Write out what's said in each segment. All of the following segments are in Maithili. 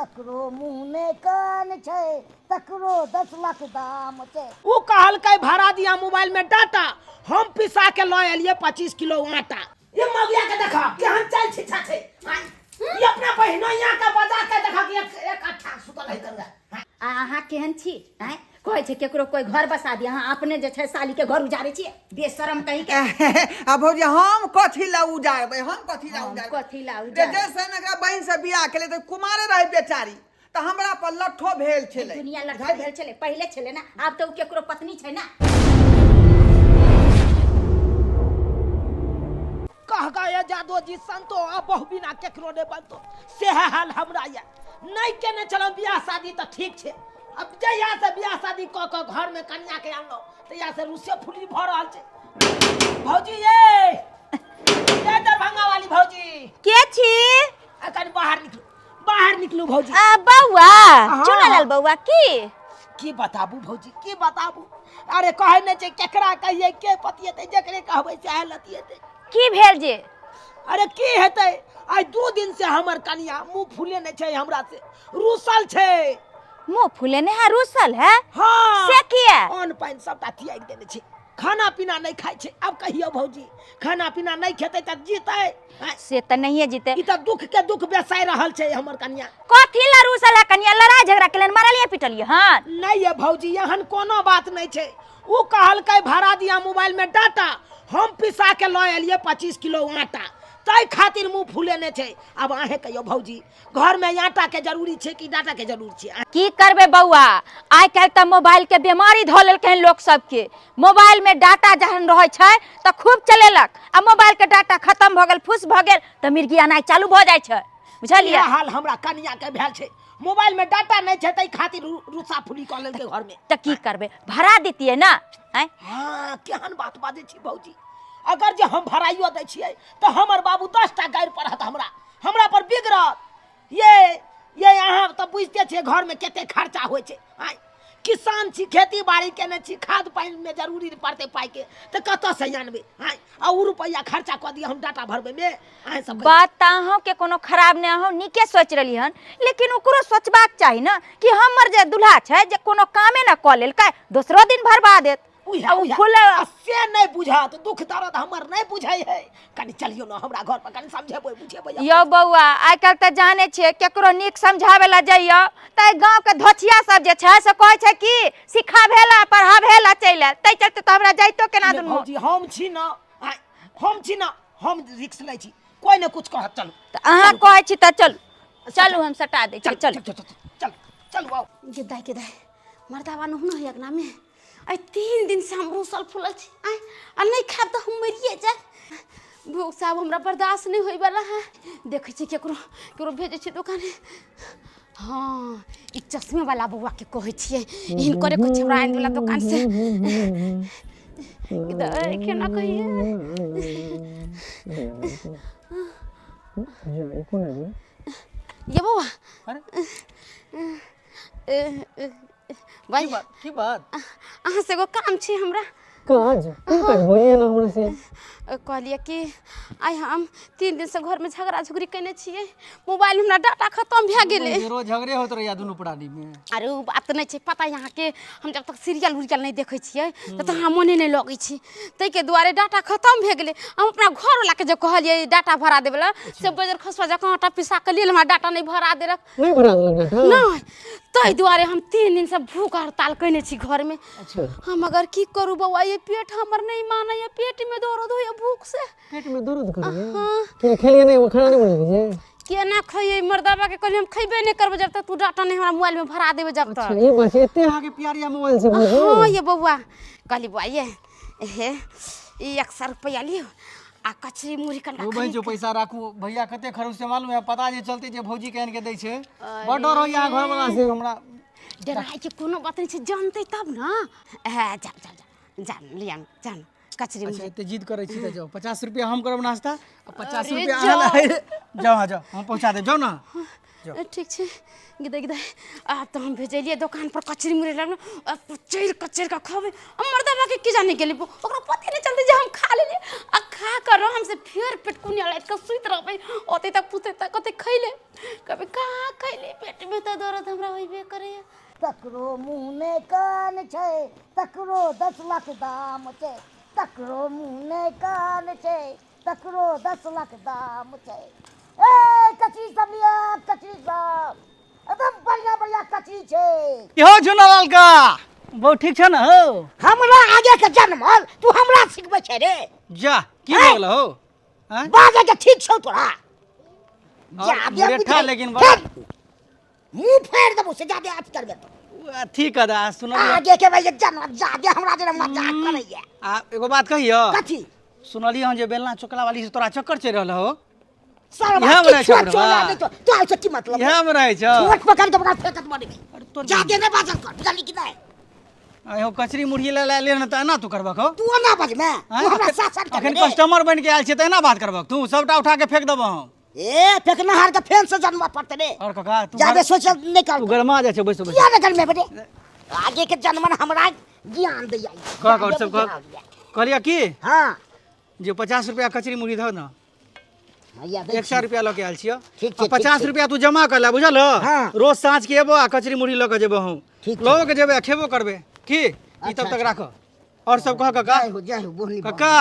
तकरो मुँह ने कान छै, तकरो 10 लाख दाम छै। उ कहलकै भरा दिया मोबाइल में डाटा, हम पिसा के लऽ एलियै 25 किलो आटा। ये मगिया के देखा केहन चाल छिछा छै। आँय, ई अपना बहिनोइया के बजा के देखा कि एक एक अच्छा सुतल है करगा। आ अहाँ केहन छी? आँय, कहै छै केकरो कोई घर बसा दिया, अहाँ अपने जे छै साली के घर उजारै छियै, बेशरम कहीं के। आ भौजी, हम कथी ला उजारबै? हम कथी ला हम उजारबै? कथी ला जे उजारबै? जैसे एकरा बहिन से बियाह केले तऽ कुमारे रहे बेचारी, तऽ हमरा पर लट्ठो भेल छलै। दुनिया लट्ठा भेल छलै पहिले, छलै ना, आब तऽ उ केकरो पत्नी छै ना। कह गए जादो जी संतो, आ बहु बिना केकरो ने बनतो। से हाल हमरा ये। नहीं केने छलहुँ बियाह शादी तऽ ठीक छै, अब जहिया से बियाह शादी कऽ कऽ घर में कन्या के आनलहुँ तहिया से रुसे फुली भऽ रहल छै। भौजी, ये ये दरभंगा वाली भौजी। के छी? आ कनि बाहर निकलू, बाहर निकलू भौजी। आ बौआ। चुनालाल बौआ की? की बताबू भौजी, की बताबू? अरे कहै नहि छै, केकरा कहियै, के पतियेतै? जकरे कहबै सएह लतियेतै। की भेल जे? अरे की हेतै, आइ 2 दिन से हमर कनिया मुँह फूले नहि छै, हमरा से रूसल छै। मुँह फूलेने है, रूसल है? हाँ। से किया? अन्न पानि सबटा त्यागि देने छै, खाना पीना नहि खाइ छै। आब कहियौ भौजी, खाना पीना नहि खेतै तऽ जीतै? आँय? से तऽ नहिए जीते। ई तऽ दुख के दुख बेसाहि रहल छै हमर कनिया। कथी ला रूसल है कनिया? लड़ाई झगड़ा केलन, मारलिए पिटलिए हन? नहीं ये भौजी, एहन कोनो बात नहीं छै। उ कहलकै भरा दिया मोबाइल में डाटा, हम पिसा के लऽ एलियै 25 किलो आटा, ताहि खातिर मुँह फूलेने छै। आब अहें कहियौ भौजी, घर में आटा के जरूरी छै कि डाटा के जरूरी छै? की करबै बौआ, आइ काल्हि तऽ मोबाइल के बीमारी धऽ लेलकै हन लोक सबके। मोबाइल में डाटा जहन रहै छै तऽ खूब चलेलक, आ मोबाइल के डाटा खत्म भऽ गेल, फुस भऽ गेल, तऽ मिर्गी आनाइ चालू भऽ जाइ छै, बुझलियै? इएह हाल हमरा कनिया के भेल छै। मोबाइल में डाटा नहीं छै, ताहि खातिर रुसा फूली कऽ लेलकै घर में। तऽ की करबै, भरा दितियै ने? आँय? हाँ, केहन बात बाजै छी भौजी। अगर जे हम भराइयो दै छियै तऽ हमर बाबू 10टा गारि पढ़त हमरा, हमरा पर बिगड़त। ये अहाँ तऽ बुझिते छियै घरमे कते खर्चा होइ छै। आँय, किसान छी, खेती बाड़ी केने छी, खाद पानिमे जरूरी पड़तै पाइके, तऽ कतऽसँ आनबै? आँय, आ ओ रुपैआ खर्चा कऽ दिअ हम डाटा भरबैमे? अहाँ सब कहियौ। बात तऽ अहूँके कोनो खराब नहि, अहूँ नीके सोचि रहली हन, लेकिन ओकरो सोचबाक चाही ने कि हमर जे दूल्हा छै जे कोनो कामे न कऽ लेलकै, दोसरो दिन भरबा देत। उएह आ उ उएह फूल आ से नहि बुझत, दुख दर्द हमर नहि बुझै है। कनि चलियौ ने हमरा घर पर, कनि समझेबै बुझेबै। यौ बौआ, आइ काल्हि तऽ जानै छियै, केकरो नीक समझाबै लए जइयौ तऽ एहि गाँवके धोछिया सब जे छै से कहै छै कि सिखाबै लए पढ़ाबै लए चलि आयल, ताहि चलते तऽ हमरा जाइतो केना ले दुनू। भौजी, हम छी न, आँय, हम छी न, हम रिक्स लै छी, कोइ ने कुछ कहत, चलू। तऽ अहाँ कहै छी तऽ चलू, चलू, हम सटा दै छी, चलू। चल चल चल, चलू, आउ। गे दाइ, के दाइ, मर्दाबा नहुना होइए अङ्गनामे। आइ 3 दिनसँ हम रूसल फूलल छी। आइ आ नहि खायब तऽ हम मरिए जायब भूख से। आब हमरा बर्दाश्त नहि होइवला है। देखै छी, केकरो केकरो भेजै छी दोकाने। हँ, ई चश्मे वाला बौआके कहै छियै, हिनकरे कहै छियै हमरा आनि देला दोकान से। ई दाइ, केना कहियै? ये बौआ। अरे। ए, ए, भाई। की बात, की बात? अहाँ से एगो काम छै हमरा। काज? कोन काज? बोलिए ना हमरा से। कहलियै कि आइ हम 3 दिनसँ घरमे झगड़ा झुगड़ी केने छियै, मोबाइल हमरा डाटा खतम भए गेलै। रोज झगड़े होत रहैया दुनू प्राणी में। अरे ओ बात नहि छै। पता यऽ अहाँके, हम जब तक सीरियल उरियल नहि देखै छियै तब तक हमरा मोने नहि लगै छै। ताहिके दुआरे डाटा खतम भए गेलै। हम अपना घरवलाके जे कहलियै डाटा भरा देबै लए, से बजर खसुआ जकाँ आटा पिसा कऽ लेल हमरा डाटा नहि भरा देलक। नहि भरा देलक डाटा? नहि। ताहि दुआरे हम 3 दिनसँ भूख हड़ताल कयने छी घरमे। हम अगर की करू बौआ, ये पेट हमर नहि मानैए, पेटमे दर्द होइए भूख से। पेट में दर्द करैया? हाँ। के खेलिए नहीं, खाना नहीं बनेलिए? केना खइयै? मर्दाबा के कहलियै, हम खैबे नहि करबै जब तक तू डाटा नहि हमरा मोबाइलमे भरा देबै जब तक। अच्छा, ये बात छै। एते अहाँके प्यार या मोबाइल से भौजी? हाँ ये बौआ, कहली बौआ ये हे, ई 100 रुपैआ लियौ आ कचरी मुरही कनिका ओ बहिन खरीद जो पैसा राखू। भैया कते खरूश से मालूम है? पता जे चलते जे भौजी के आनि के दै छै। बड़ डर होइया घर वाला से हमरा। डराय के कोनो बात नहि छै, जानतै तब ने। हे जा जा जा जा, लिया जा कचरी अच्छा। मुरही। एते जिद करै छी तऽ जाउ, 50 रुपया हम करब नाश्ता आ 50 अरे रुपया अहाँ जाउ। लए। जाउ, हाँ जाउ, हम पहुँचा देब, जाउ ने। जाओ। ठीक छै। गिदै गिदै, आब तऽ हम भेजलियै दोकान पर कचरी मुरई लाबि, आब चढ़ि कऽ चढ़ि कऽ खबै। आ मर्दबा के की जाने गेलै, ओकरा पते नहि चलतै जे हम खा लेलियै। आ खा कऽ रहम से फेर पेटकुनिया लाटि कऽ सुति रहबै। ओते तक पूछतै तऽ कते खैले, कहबै कहाँ खैले, पेटमे तऽ दर्द हमरा होइबे करैए। तकरो मुँह ने कान छै, तकरो 10 लाख दाम छै। तकरो मुँह ने कान छै, तकरो 10 लाख दाम छै। ए, कचरी सब लिअ, कचरी सब एकदम बढ़िया बढ़िया कचरी छै। इहो झुनालाल का बहुत ठीक छै ने हो? हमरा आगे के जनमल तू हमरा सिखबै छै रे? जा, की भऽ गेल हो? आँय? बाजे के ठीक छौ तोरा? और जादे मुरेठा बुझै- लेकिन फेर मुँह फाड़ि देबौ से जादे अथी करबे तो। अथी कर आ सुनलियै। आगे के भाई जनमल जादे हमरा जेना मजाक करैया। आ एगो बात कहियो। कथी? सुनलियै हन जे बेलना चोकला वाली से तोरा चक्कर चलि रहल हो। साला, इएह मे रहै किछु छौ छोड़ा बुढ़बा? नहि तो तो से की मतलब? इएह मे रहै छौ? छोट पकड़ के ओकरा फेकत मरबे। अरे तोर जादे नहि बाजल कर, बुझली कि नहि? आइ हो, कचरी मुरही ले ले ने तऽ एना तू करबक हो? तू ओना बजमे? आँय? तू हमरा शासन अखन करबे? कस्टमर बनि के आयल छियै तऽ एना बात करबक तू? सबटा उठा के फेंक देबो हम। ए, फेकनहार के फेन से जन्म पड़ते रे। और काका, तू जादे सोचल नहि कर। तू गरमा जाइ छै। बैसो, बैसो। किया ने गरमे बेटे? आगे के जन्मन हमरा ज्ञान दैया। कह और सब कह। कहलियै की जे 50 रुपया कचरी मुरही धऽ ने। हैया दै। 100 रुपया लऽ के आयल छियै। ठीक छै, आ ठीक 50 छै। रुपया तू जमा कर ले, बुझल? हाँ। रोज साँझ के एबो आ कचरी मुरही लऽ के जेबो हम। ठीक छै। लऽ के जेबै आ खेबो करबै की ई। तब अच्छा, तक राख। और सब कह काका। जय हो, जय हो बोहनी। काका,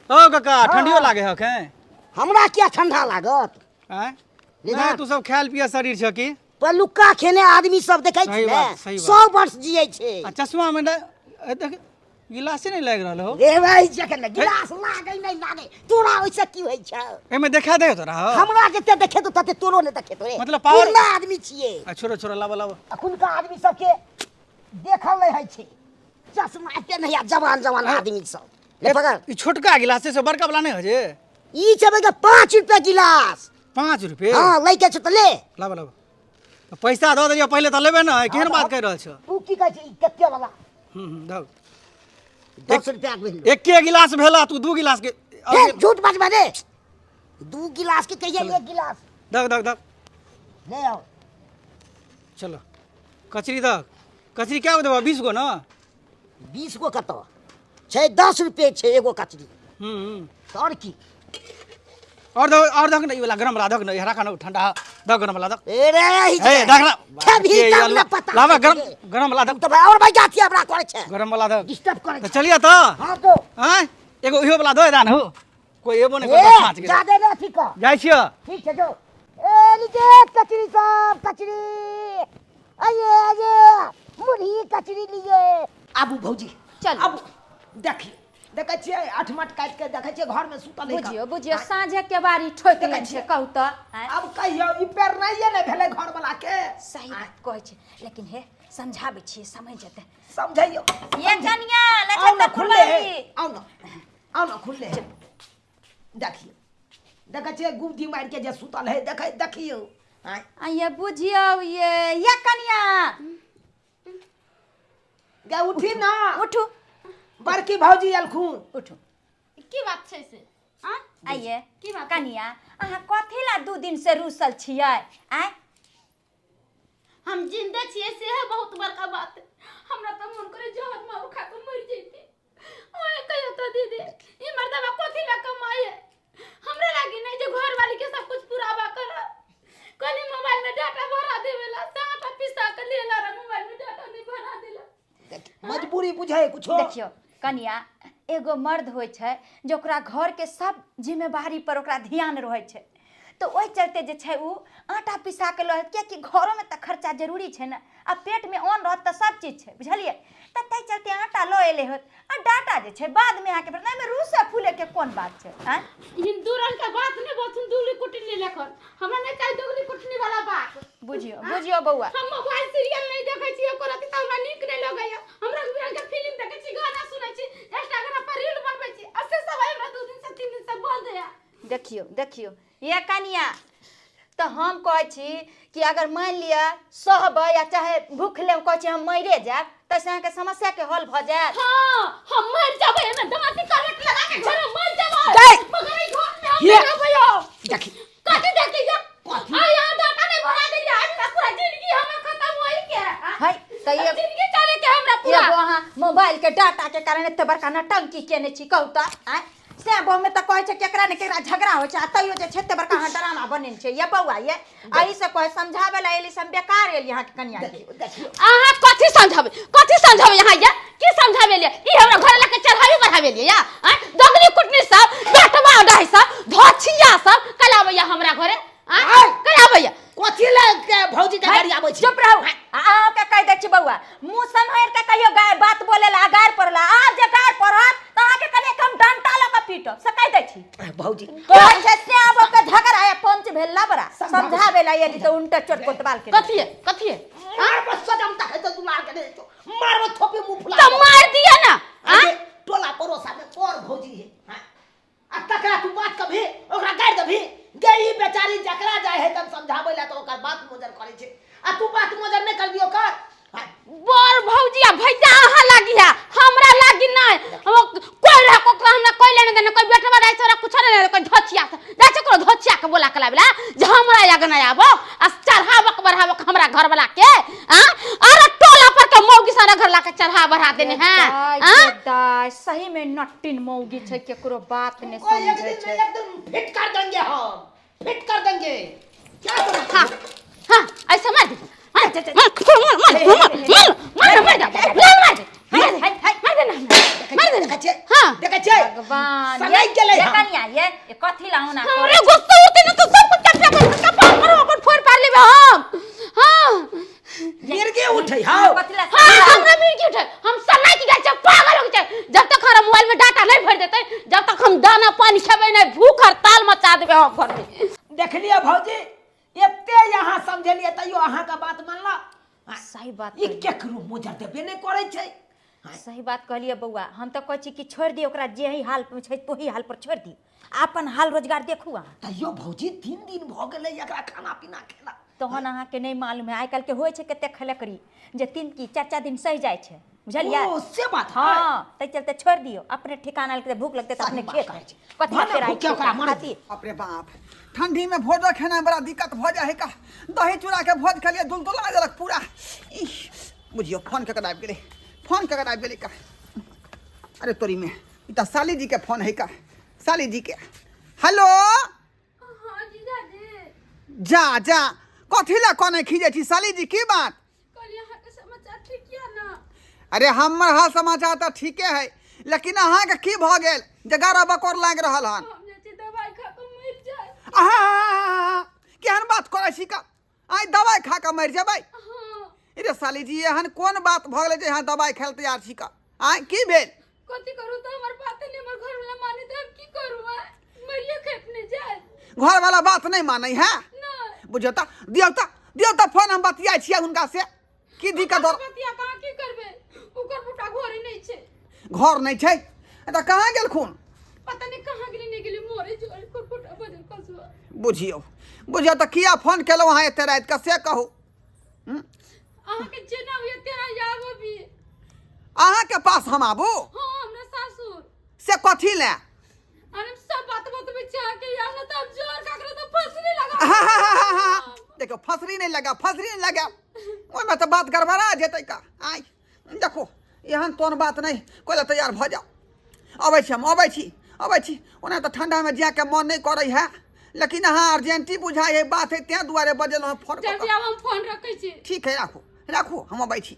ओ काका, ठंडियो लागे है अखन? हमरा किया ठंडा लागत? आँय? निधार। नहि, तू सब खायल पियल शरीर छ की? पहिलुका खेने आदमी सब देखै सही छी ने, बात, सही बात। 100 वर्ष जियै छै। आ चश्मा में देख, गिलासे नहि लागि रहल हो। रे भाई, जखन गिलास लागै नहि लागै, तोरा ओहिसँ की होइ छै? एहिमे देखा दे तोरा हो। हमरा जते देखेतो तते तोरो नहि देखेतो रे। मतलब पावर- पुरना आदमी छियै। आ छोड़ो, छोड़ो, लाबो, लाबो। अखुनका आदमी सबके देखल नहि होइ छै, चश्मा एते नहि आ जवान जवान आदमी सब। ले पकड़। ई छोटका गिलास छै से बड़का वाला नहि हो जे? ई छै बेटा 5 रुपया गिलास। 5 रुपये? हाँ, लैके छै तऽ ले। लाबो, लाबो। पैसा दऽ देलियै पहिले तऽ लेबै ने। केहन बात कहि रहल छौ? तू की कहै छै? ई कते वाला? हूँ हूँ दऽ। 10 रुपया के भेल। एके गिलास भेला, तू दू गिलास के हे, झूठ बाजबे रे? दू गिलास के कहिए, एक गिलास। दग दग दग। ले आओ। चलो, कचरी दग। कचरी क्या देबऽ? 20 गो ने? 20 गो कतऽ छै? 10 रुपये छै एगो कचरी। हूँ हूँ तऽ आओर की? और दग, और दग ने। ई वाला गरम वाला दग ने, हरा ने, ठंडा दग, गरम वाला दग। ए रे, ए, दग ना। खेबही के तब ने पता लाबा। चलतै गरम रे। गरम वाला दग। तऽ भाई, और भाई जाती हमरा करै छै। गरम वाला दग। डिस्टर्ब करै तऽ छै। चलिए तऽ। हाँ तो। आँय, एगो इहो वाला दऽ दान हो, कोई एबो नहि ए, करतौ साँझ के। जादे नहि अथी कर। जाइ छियै। ठीक छै, जो। ए लीजिए कचरी सब, कचरी, आइए आइए, मुरही कचरी लीजिए। आबू भौजी। चलू। आबू, देखी, देखै छियै, आठ मट काटि के देखै छियै, घरमे सुतल है। बुझियो, बुझियो, साँझे के बारी ठोकि देखै लै छै। छियै। कहू तऽ, आँय? आब कहियौ, ई पेरनाइए नहि भेलै घरवला के। सही बात कहै छै, लेकिन हे, समझाबै छियै, समझ जेतै। समझैयौ। ये कनिया। आउ ने, खुलले है। लछन। आउ ने, आउ ने, खुलले है। देखियौ, देखै छियै, गुबदी मारि के जे सुतल है, देखै, देखियौ, आँय। ये बुझियौ, ये कनिया। गे, उठी ना। उठू। बड़की भौजी एलखुन। उठू। की बात छै से आँ? आइए। की बात? कनिया, अहाँ कथी ला 2 दिन से रूसल छियै, आँय? हम जिंदा छियै से बहुत बड़का बात है। हमरा तऽ मन करे जहर मार खा के मर जैती। ओए, कहियो तो दीदी, ई मर्दबा कथी ला कमाई है? हमरा लागी नहीं जे घर वाली के सब कुछ पुराबा कर? कहली मोबाइल में डाटा भरा देवेला, से आटा पिसा के लेला रे, मोबाइल में डाटा नहीं भरा देला। मजबूरी बुझै कुछो। देखियौ कनिया, एगो मर्द होइ छै जे ओकरा घरके सब जिम्मेवारी पर ओकरा ध्यान रहै छै, तऽ ओहि चलते जे छै ओ आटा पिसा के लऽ, कियाकि घरोमे तऽ खर्चा जरूरी छै ने। आ पेटमे अन्न रहत तऽ सब चीज छै, बुझलियै? तऽ ताहि चलते आटा लऽ एलै होत आ डाटा जे छै बादमे अहाँके भेटत। एहिमे रूसे फूलेके कोन बात छै, आँय? इन दू रंग के बात नहीं बोलथुन, दूगली कुटनी लेखन। हमरा नहीं चाहिए दुगली कुटनी वाला बात। बुझियौ, बुझियौ बौआ। हम मोबाइल सीरियल नहीं देखै छी एको रत्ती, तऽ हमरा नीक नहीं लगैया। हम रंग बिरंग के फिल्म देखै छी, गाना सुनै छी, इंस्टाग्राम पर रील बनबै छी, आ से सब हमरा 2 दिन से 3 दिन से बंद है। देखियौ, देखियौ ये कनिया, तऽ हम कहै छी कि अगर मानि लिअ सहबै या चाहे भूखले कहै छी हम मरिए जायब, ताहिसँ अहाँके समस्याके हल भऽ जायत? हाँ, हम मर जाबै, एमे दांती करंट लगा के घर में मर जाबै। गै! मगर ई घर में हम ये! नहीं रहबै अब। देखी। कथी देखी? ये आ यहाँ डाटा नहीं। मोबाइल के डाटा के कारण एते बड़का नटंकी केने छी कहू तऽ आँय से बहु में तऽ कहै छै केकरा ने केकरा झगड़ा होइ छै आ तैयो जे छै एते बड़का अहाँ ड्रामा बनेने छै ये बौआ ये एहि से कहै समझाबै लए एली से हम बेकार एली अहाँके कनिया के देखियौ देखियौ अहाँ कथी समझाबै कथी समझाबै यहाँ ये की समझाबै लिए ई हमरा घर लके चढ़ाबे बढ़ाबे लिए या आँय दगनी कुटनी सब बेटवा डाही सब धोछिया सब कल आबैया हमरा घरे आँय आँय। कल आबैया कथी ले के भौजी के गाड़ी आबै छी चुप रहू आ अहाँके कहि दै छी बौआ मुँह सम्हारि के कहियो गाय बात बोले ला गारि पड़ला आब जे गारि पड़त तऽ अहाँके कनि कम डंटा लऽ कऽ पीटब से कहि दै छी भौजी कहै छै श्याम के झगड़ा या पंच भेल लबरा समझाबे ला एली तऽ उनटे चोट कोतवाल के कथी है कथी है मारबो सजम तक है तो दुलार के नहीं तो मारबो थोपे मुंह फुला तो मार दिया ना आँय? टोला पड़ोसा में और भौजी है हाँ? आ तकरा तू बात कभी ओकरा गारि देबही गे ई बेचारी जकरा जाय है तब समझाबै ला तो ओकर बात मोजर करै छै आ तू बात मोजर नहि करबी ओकर हाँ, बड़ भौजी आ भैया अहाँ लागी है हमरा लागी नहीं हम कोई रह कोकरा हमरा कोई लेने देने कोई बेटवा रहे छोरा कुछ नहीं रहे कोई धोचिया से जाय छै कोनो धोचिया के बोला के लाबला जे हमरा आगे आबो आ चढ़ावक बढ़ावक हमरा घर वाला के आ अरे टोला पर के मौगी सारा घर ला के चढ़ा बढ़ा देने हैं दाइ आ गे दाइ, सही में नट्टिन मौगी छै केकरो बात नहि कोई एक समझै दिन छै में एक दिन फिट कर देंगे हम फिट कर देंगे क्या करूं? हाँ हाँ ऐसे मार दे मार मार मार मार मार मार मार मार दे मार दे मार दे मार दे ना मार दे देखै छियै हाँ देखै छियै भगवान सनकि गेलै ये हन। कनिया ये ये कथी ला होना हमरे गुस्सा उठते ना तो सब कुछ चपटा कर कपार पर अपन फोड़ पार लेबे हम हाँ मिर्गी उठै हौ कथी ला हाँ हमरा मिर्गी उठे हम सनाई की गाय पागल हो गए जब तक हमरा मोबाइल में डाटा नहीं भर देते जब तक हम दाना पानी खेबे नहीं भूख हड़ताल मचा देबे हम घर में देखलियै भौजी एते यहाँ समझेलियै तैयो अहाँके बात मानलक सही बात ई कहलियै। केकरो मोजर देबे नहि करै छै सही बात कहलियै बौआ हम तऽ कहै छी कि छोड़ि दियौ ओकरा जे ही हाल पर छै तोही हाल पर छोड़ि दियौ अपन हाल रोजगार देखू अहाँ तैयो भौजी 3 दिन भऽ गेलै एकरा खाना पीना खेला तहन अहाँके नहि मालूम है आइ काल्हिके होइ छै कते खलकरी जे तीन की चारि चारि दिन सहि जाइ छै बुझलियै ओ से बात है हँ ताहि चलते छोड़ि दियौ अपने ठिकाना लगतै भूख लगतै तऽ अपने सही बात खेत कहै छी। कथी भने फेर आइ भूखे ओकरा मारै खाती बाप रे बाप ठंडी में भोजो खेनाइ बड़ा दिक्कत भऽ जाइ है का दही चूड़ा के भोज खेलियै दुलदुला देलक पूरा इह, बुझियौ फोन केकर आबि गेलै फोन केकर आबि गेलै का अरे तोरी में ई तऽ साली जी के फोन है का साली जी के हेलो हाँ जीजाजी जा जा कथी लए कने खीजै छी साली जी की बात कहलियै अहाँके समाचार ठीक यऽ ने अरे हमर हाल समाचार तऽ ठीके है लेकिन अहाँके की भऽ गेल जे गारा बकोर लागि रहल हन हम जाइ छी दवाइ खा कऽ मरि जाय आहा केहन बात करै छी का आइ दवाइ खा कऽ मरि जेबै हाँ अरे साली जी एहन कोन बात भऽ गेलै जे अहाँ दवाइ खाय लए तैयार छी का आइ की भेल कथी करू तऽ हमर बाते नहि हमर घरवाला माने तऽ हम की करू आँय? मरिए खेप नहि जाय घरवाला बात नहि मानै है नहि बुझियौ तऽ दियौ तऽ दियौ तऽ फोन हम बतियाइ छियै हुनका से की दिक्कत हो बतिया कहाँ की करबै ओकर पुटा घरे नहि छै घर नहि छै तऽ कहाँ गेलखुन पता नहि कहाँ गेलै नहि गेलै मरे छै ओकर पुटा बजल कसुआ बुझियौ बुझियौ तऽ किया फोन केलहुँ अहाँ एते रातिके से कहू अहाँके जेना होइए तेना आबो भी अहाँके पास हम आबू हाँ हमरा सासुर से कथी लए अरे हम सब बात बतबै छी अहाँके यार ना तऽ हम जोर ककरो तऽ फसरी लगा देखियौ फसरी नहि लगा फसरी नहि लगा ओहिमे तऽ बात गड़बड़ा जेतै का आइ देखो एहन तोहन बात नहि कोइ लए तैयार भऽ जाउ अबै छी हम अबै छी अबै छी ओना तऽ ठंडामे जायके मन नहि करै है लेकिन अहाँ अर्जेंटी बुझाइ है बात है तेँ दुआरे बजेलहुँ हँ फोन कऽ जल्दी कऽ। आब हम फोन रखै छी ठीक है राखू राखू हम अबै छी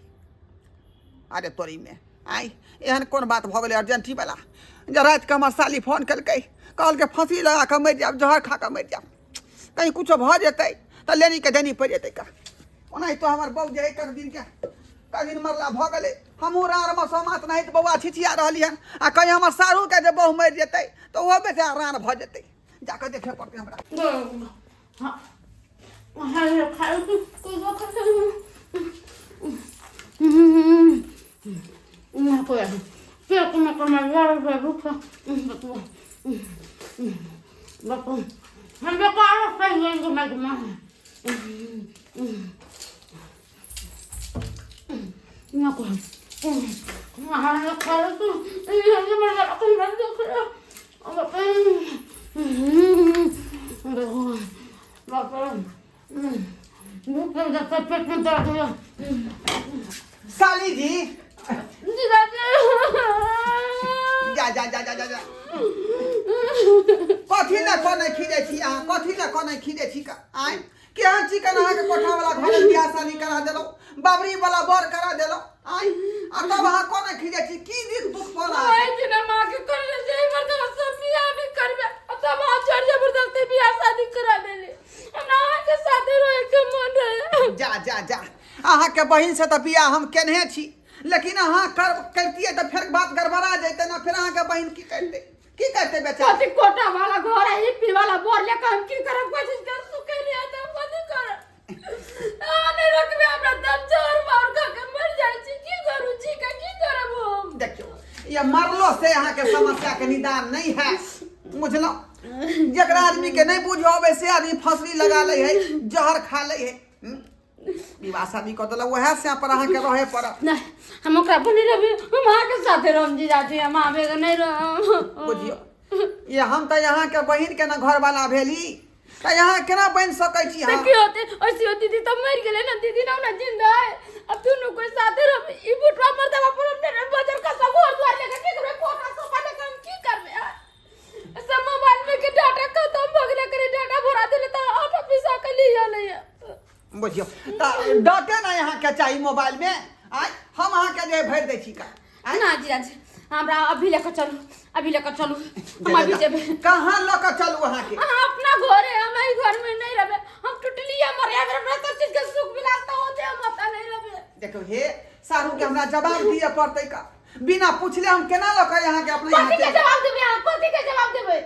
अरे तोरीमे आइ एहन कोन बात भऽ गेलै अर्जेंटीवला जे रातिके हमर साली फोन केलकै कहलकै फाँसी लगा कऽ मरि जायब जहर खा कऽ मरि जायब कहीं कुछो भऽ जेतै तऽ लेनीके देनी पड़ि जेतै का ओनाहितो हमर बहू जे है कनि दिनके कनि दिन मरला भऽ गेलै हमहूँ राँड़ मसोमात नहि तऽ बौआ छिछिया रहली हन आ कहीं हमर साढ़ूके जे बहू मरि जेतै तऽ ओहो बेचारा राँड़ भऽ जेतै जाकऽ देखै पड़तै हमरा साली जी जा जा जा जा जा जा कथी ने कोने खींचै छी अहाँ कथी ने कोने खींचै छी का आँय केहन चिकन अहाँके कोठा वाला घर बियाह शादी करा देलहुँ बाबरी वाला बर करा देलहुँ आँय आ तब अहाँ कोने खींचै छी की दिन दुख पड़ ओहि दिन हम अहाँके कहने जे मर्दवा सब बियाह नहि करबै आ तब अहाँ जोर जबरदस्ती बियाह शादी करा देली हमरा अहाँके साथे रहैके मन रहे जा जा जा अहाँके बहिन से तऽ बियाह हम केनहे छी लेकिन अहाँ कर करतियै तऽ फेर बात गड़बड़ा जैते ने फेर अहाँके बहिन की करतै की करतै बेचारा कथी कोटा वाला घर है ई पी वाला बोर लेके हम की करब कोशिश कर सुखे नहीं आता हम कथी करब आ नहीं रखबे हमरा दम जोर मार खा के मर जाइ छी की करू जी का की करब हम देखियौ ये मरलो से अहाँके समस्या के निदान नहीं है बुझलहुँ जकरा आदमी के नहीं बुझ अबै से आदमी फसरी लगा लै है जहर खा लै है हम्म? विवाह शादी कऽ देलक उएह से पर अहाँके रहे पड़त नहीं हम ओकरा पर नहीं रहबे हम अहाँके साथे रहम जीजाजी हम आबे के नहीं रहम बुझियौ ये हम तऽ अहाँके बहिन के ने घरवाला भेली तऽ अहाँ केना बनि सकै छी तो अहाँ की होते ऐसी होती दीदी तो मर गेले ना दीदी ना ना जिंदा है अब दोनों कोई साथे रहब ई बुटवा मर्दवा पर हम नहीं बजर का सब घर द्वार लेके की करबे कोठा सोफा लेके हम की करबे आ? सब मोबाइल में के डाटा खत्म भ गेले करे डाटा भरा देले त आटा पिसा के लिया ले बुझियौ तऽ डाटे ने अहाँके चाही मोबाइलमे आँय हम अहाँके जे भरि दै छी का आँय? ना जीजाजी हमरा अभी लेके चलू अभी लेके चलू हम अभी जेबे कहाँ लऽ कऽ चलू अहाँके अहाँ अपना घर है हम एहि घर में नहीं रहबे हम टुटली हमर अगर हमरा सब चीज के सुख विलास होते हम ओतऽ नहीं रहबे देखियौ हे सारू के हमरा जवाब दिअ पड़तै का बिना पूछले हम केना लऽ कऽ अहाँके अपना यहाँ कथी के चलि- जवाब देबै अहाँ कथी के जवाब देबै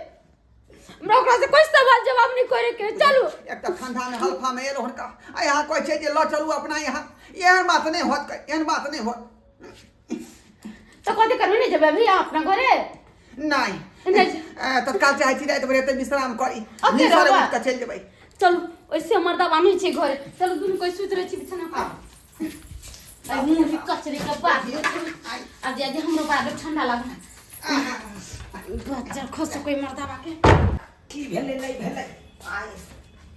हमरा ओकरा से कोई सवाल जवाब नहीं करे के चलू एक तऽ ठंडा में हल्फा में एलो हुनका आ यहाँ कहै छै जे लऽ चलू अपना यहाँ एहन बात नहि होत एहन बात नहि होत तो कथी करबै नहीं जेबै अभी अहाँ अपना घरे नहि नहि ए, तत्काल चाहै छी राति भरि एतै विश्राम करी ओते भिनसरे रहबै। उठि कऽ चलि जेबै चलू ओइसे मर्दा बान्है छै घरे चलू दुनू कोई सुति रहै छी बिछाना पर अरे मुँह भी कचरे के बात अब जे हमरो बड़ा ठंडा लागल बच्चा खसो कोई मर्दाबा के की भेलै नहि भेलै आइ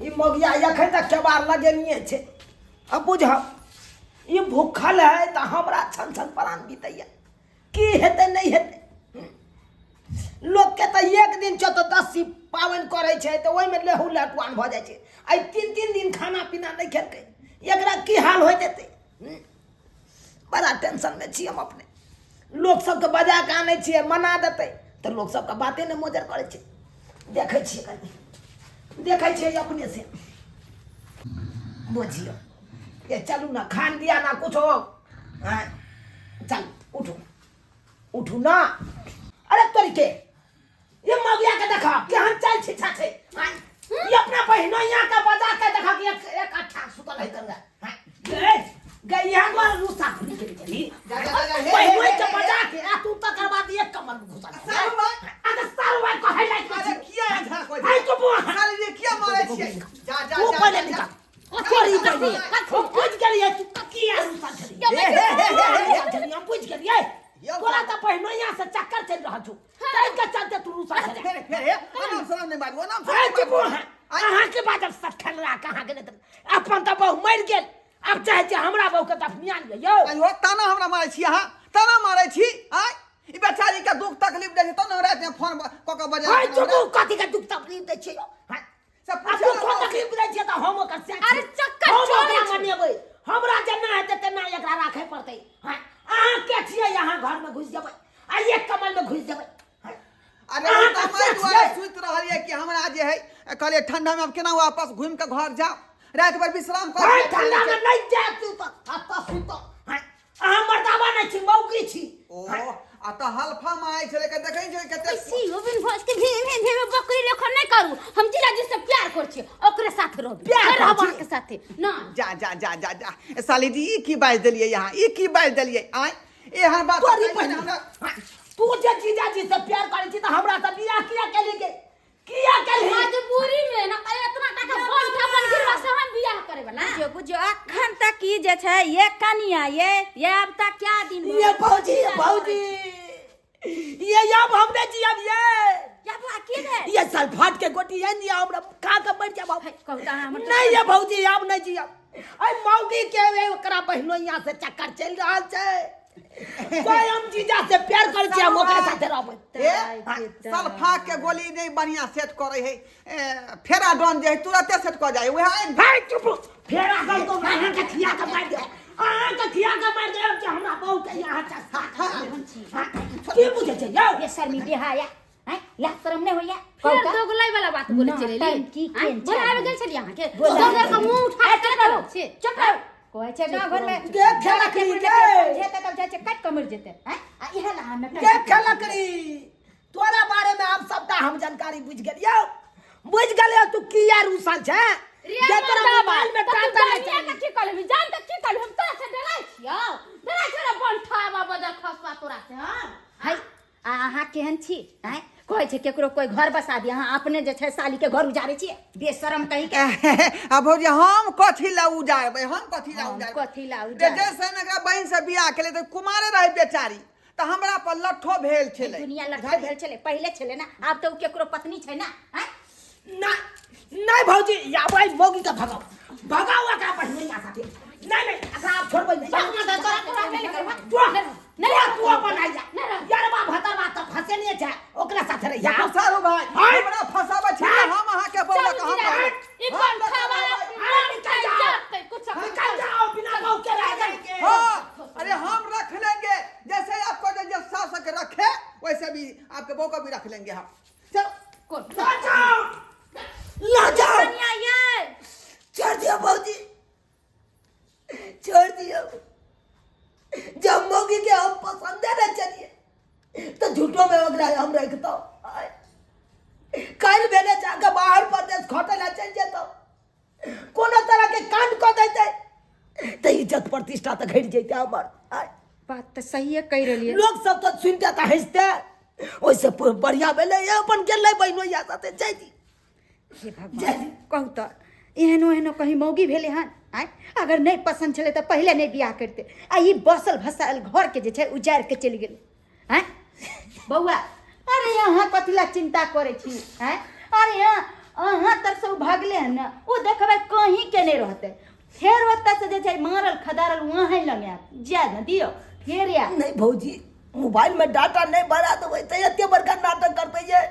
ई मौगिया एखन तक केबाड़ लगेनिए छै अब बुझब ई भूखल है तऽ हमरा छन छन प्राण बीतैया की हेतै नहि हेतै लोकके तऽ एक दिन चतुर्दशी पाबनि करै छै तऽ ओहिमे लेहू लहटुआन भऽ जाइ छै आइ तीन तीन दिन खाना पीना नहि खेलकै एकरा की हाल होइत हेतै हम्म? बड़ा टेंशनमे छी हम अपने लोक सबके बजा कऽ आनै छियै मना देतै तऽ लोक सबके बाते नहि मोजर करै छै देखै छियै कनि देखै छियै अपने से बुझियौ ये चलू ना खान दिया ना कुछो आँय चल उठू उठू ना अरे तोरी के ये मगिया के देखा केहन चाल छिछा छै आँय, ये अपना बहिनो यहाँ के बजा के देखा कि एक एक अच्छा सुतल है करगा आँय, गए गए यहाँ द्वारा रूसा खुली के चली जा, जा, जा, जा, हे, हे, बहिनो हे, के हे, बजा के आ तू तकर बाद एक कमर में घुसा सारू भाई। अरे सारू भाई को हाईलाइट अरे किया झा कोई आई तो बुआ साली जे किया मारै छियै जा जा तू जा, पहिले जा, निकाल तोरी पहिले हम बुझ गेलियै तू किया रूसा छली हे, हे, हे, हे, हे। छली हम बुझ गेलियै यौ। तोरा तऽ पहिनो यहाँ से चक्कर चलि रहल छौ ताहि के चलते तू रूसा छली फेर फेर हे अनाम शनाम नहि बाजू अनाम अरे शनाम चुप अहाँ अहाँ के बाजब सठल रहा कहाँ गेलै तऽ अपन तऽ बहु मरि गेल आब चाहै छी हमरा बहुके दफनिया लिअ यौ अयो ताना हमरा मारै छी अहाँ ताना मारै छी आय ई बेचारी के दुख तकलीफ दै छै तब ने हमरा रातिमे फोन कऽ कऽ बजा अरे चुप कथी के दुख तकलीफ दै छियै यौ हँ? से आ पूछे दुखो तकलीफ दै छियै तऽ हम ओकर से अरे चक्कर हम चोरै ओकरा छै। मनेबै हमरा जेना हेतै तेना एकरा राखै पड़तै हँ अहाँ के छियै अहाँ घरमे घुसि जेबै आ एक कमलमे घुसि जेबै हँ? अरे अहाँ हम तऽ तऽ मारि से दुआरे छियै। सुति रहलियै कि हमरा जे है कहलियै ठंडा में आब केना वापस घुमि कऽ घर जाउ राति भरि विश्राम हँ, कर ठंडा में नहि जायब तू तऽ एतऽ सुतऽ हँ अहाँ मर्दाबा नहि छी मौगी छी ओ आ तऽ हल्फा मारै छलै के देखै छै कते कैसी हो बिन भोज के भे भे भे बकरी लेखन नहीं करू हम जीजाजी से प्यार कर छी ओकरे साथ रहब प्यार प्यार रहब करै छी? अहाँके साथे ना जा जा जा जा जा ए, साली जी ई की बाजि देलियै यहाँ ई की बाजि देलियै आँय एहन बात तोरी कहियै ने बहिन हमरा तू जे जीजाजी से प्यार करै छी तऽ हमरा से बियाह किया केली गे किया केली मजबूरी में ना अरे इतना टाका बन था बन गिरवा से हम बियाह करे वाला बुझियो बुझियो अखन तक की जे छै ये कनिया ये ये अब तक क्या दिन भऽ ये गेल? भौजी ये भौजी ये अब हम नहीं जियब ये या बुआ की भेल ये सल्फाट के गोटी ये दिया हमरा खा के मर जाब है, कहू तऽ अहाँ हमर नहीं ये भौजी अब नहीं जियब अरे मौगी के ओकरा बहिनो यहाँ से चक्कर चलि रहल छै कोई हम जीजा से प्यार करै छी, हम ओकरे साथे रहबै। ए सल्फा के गोली नहीं बढ़िया सेट करे है, फेराडोन जे है तुरंते सेट कर जाए, वह आनि। भाई चुप, फेरा गल तो अहाँ के खिया के मारि दे, अहाँ के खिया के मारि दे जे हमरा बहू के यहाँ चस्का। की बुझै छै यौ? बेशर्मी बेहाया हैं, लाज शरम नहि होइया? फेर दोगलाई वाला बात बोले चले नौटंकी केन छै? बोलाबे गेल छलियै अहाँके, बोलाबे दोसर के मुंह उठा के चुप रहू, छै। चुप रहू। कहै छै गाँव घरमे देख खेलकरी गे। जेतै तब जाइ छै काटि कऽ मरि जेतै हैं, आ इएह ला अहाँ नौटंकी देख खेलकरी, तोरा बारे में आब सबटा हम जानकारी बुझि गेलियौ, बुझि गेलियौ तू किया रूसल छै रे जे तोरा मर्दाबा, मोबाइल में तऽ तू डाटा नहि जानिए चाही। के की कहलही? जान तऽ की कहलही? हम तोरा से डराइ छियौ, डराइ छियौ रे बनठावा बजर खसुआ तोरा से हम। है, आ अहाँ केहन छी आँय? कहै छै केकरो कोइ घर बसा दिया, अहाँ अपने जे छै साली के घर उजारै छियै, बेशरम कहीं के। आ भौजी, हम कथी ला उजारबै? हम कथी ला हम उजारबै? कथी ला जे उजारबै? जैसे एकरा बहिन से बियाह केले तऽ कुमारे रहे बेचारी, तऽ हमरा पर लट्ठो भेल छलै। दुनिया लट्ठो भेल छलै पहिले छलै ना, आब तऽ उ केकरो पत्नी छै ना आँय? नहीं नहीं भौजी, या भाई मौगी का भगाओ भगाओ एकरा बहिनैया साथे। नहीं नहीं, एकरा आप छोड़बै नहीं। तू नहीं, तू अपन आई जा यार, बा भतरवा तऽ फंसे नहीं छै, ओकरा साथे रही। देखू सारू भाई, हाय। हमरा फंसाबै छी हाय। हम अहाँके बौआ के हम चलू, ई हम बनठावा अरे निकल जाओ। जाते कुछ निकल जाओ, बिना बहू के रह जाएंगे। हाँ, अरे हम रख लेंगे, जैसे आपको जो जो सास के रखे वैसे भी आपके बहू को भी रख लेंगे हम। चलो ला जाओ, ला जाओ। कनिया ये छोड़ दियो भौजी, छोड़ दियो। जब मौगी के हम पसंदे न चलिए तो झूठो में ओकरा हम रखतो। काल्हि भेले जाके बाहर परदेश खटे ला चलि जेतो, कोनो तरह के कांड कऽ देते तऽ इज्जत प्रतिष्ठा तऽ घटि जैते हमर। आय। बात तऽ सहिए कहि रहलियै। लोक सब तऽ सुनिते तऽ हँसते, ओहिसँ बढ़िआँ भेलै अपन गेलै बहिनोइया साथे। जय दी। हे भगवान, कहू तऽ एहनो एहनो कहीं मौगी भेलै हन आँय? अगर नहि पसन्द छलै तऽ पहिले नहि बियाह करिते, आ ई बसल भसायल घरके जे छै उजाड़ि कऽ चलि गेलै आँय? बौआ, अरे अहाँ कथी लए चिन्ता करै छी आँय? अरे अहाँ तरसँ ओ भगले हन ने, ओ देखबै कहीं के नहि रहतै, फेर ओतऽसँ जे छै मारल खदारल वहाँ लग आयत। जाय ने दियौ, फेर आयत। नहीं भौजी, मोबाइल में डाटा नहीं भरा देबै तऽ एते बड़का नाटक करतै ये।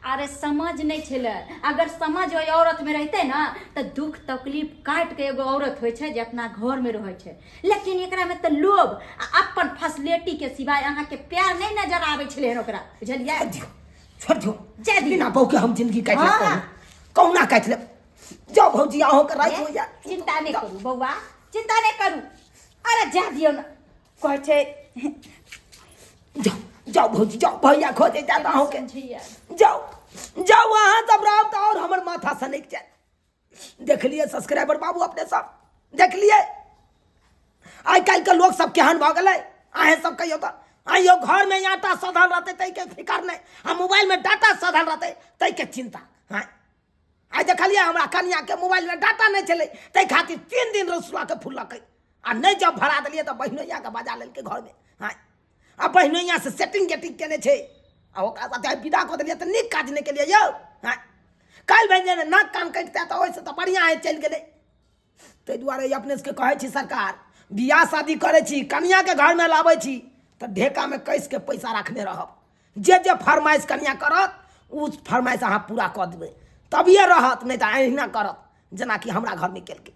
अरे समझ नहि छलै, अगर समझ ओहि औरतमे रहितै ने तऽ दुख तकलीफ काटि कऽ एगो औरत होइ छै जे अपना घरमे रहै छै, लेकिन एकरामे तऽ लोभ आ अपन फैसिलिटीके सिवाय अहाँके प्यार नहि नजर आबै छलै हन ओकरा, बुझलियै? छोड़ दियौ, जाय दियौ। बिना बहू के हम जिंदगी काटि लेब। हाँ। कहुना काटि लेब। जाओ भौजी, अहूँके राति हो जायत। चिन्ता नहि करू बौआ, चिन्ता नहि करू। अरे जा दियौ ने, कहै छै। जाओ जाओ भौजी जाओ, भैया खोजे जाता अहूँके। समझैया। जाओ जाओ, अहाँ सब रहब तऽ आओर हमर माथा सनकि जायत। देखलियै सब्सक्राइबर बाबू, अपने सब देखलियै आइ काल्हिके लोक सब केहन भऽ गेलै? अहेँ सब कहियौ तऽ। आइयो घरमे आटा सधल रहतै ताहिके फिकर नहि, आ मोबाइलमे डाटा सधल रहतै ताहिके चिन्ता। हँ, आइ देखलियै हमरा कनियाके मोबाइलमे डाटा नहि छलै, ताहि खातिर 3 दिन रसुआके फुललकै, आ नहि जब भरा देलियै तऽ बहिनोइयाके बजा लेलकै घरमे। हँ, आ बहिनोइयासँ सेटिंग गेटिंग केने छै, आ ओकरा साथे आइ विदा कऽ देलियै तऽ नीक काज नहि केलियै यौ। हँ, काल्हि भेल जे नाक कान कटितै तऽ ओहिसँ तऽ बढ़िआँ हइ चलि गेलै। ताहि दुआरे अपने सबके कहै छी सरकार, बियाह शादी करै छी, कनियाके घरमे लाबै छी तऽ ढेकामे कसिके पैसा राखने रहब, जे जे फरमाइश कनिया करत ओ फरमाइश अहाँ पूरा कऽ देबै तभिए रहत, नहि तऽ अहिना करत जेनाकि हमरा घरमे केलकै।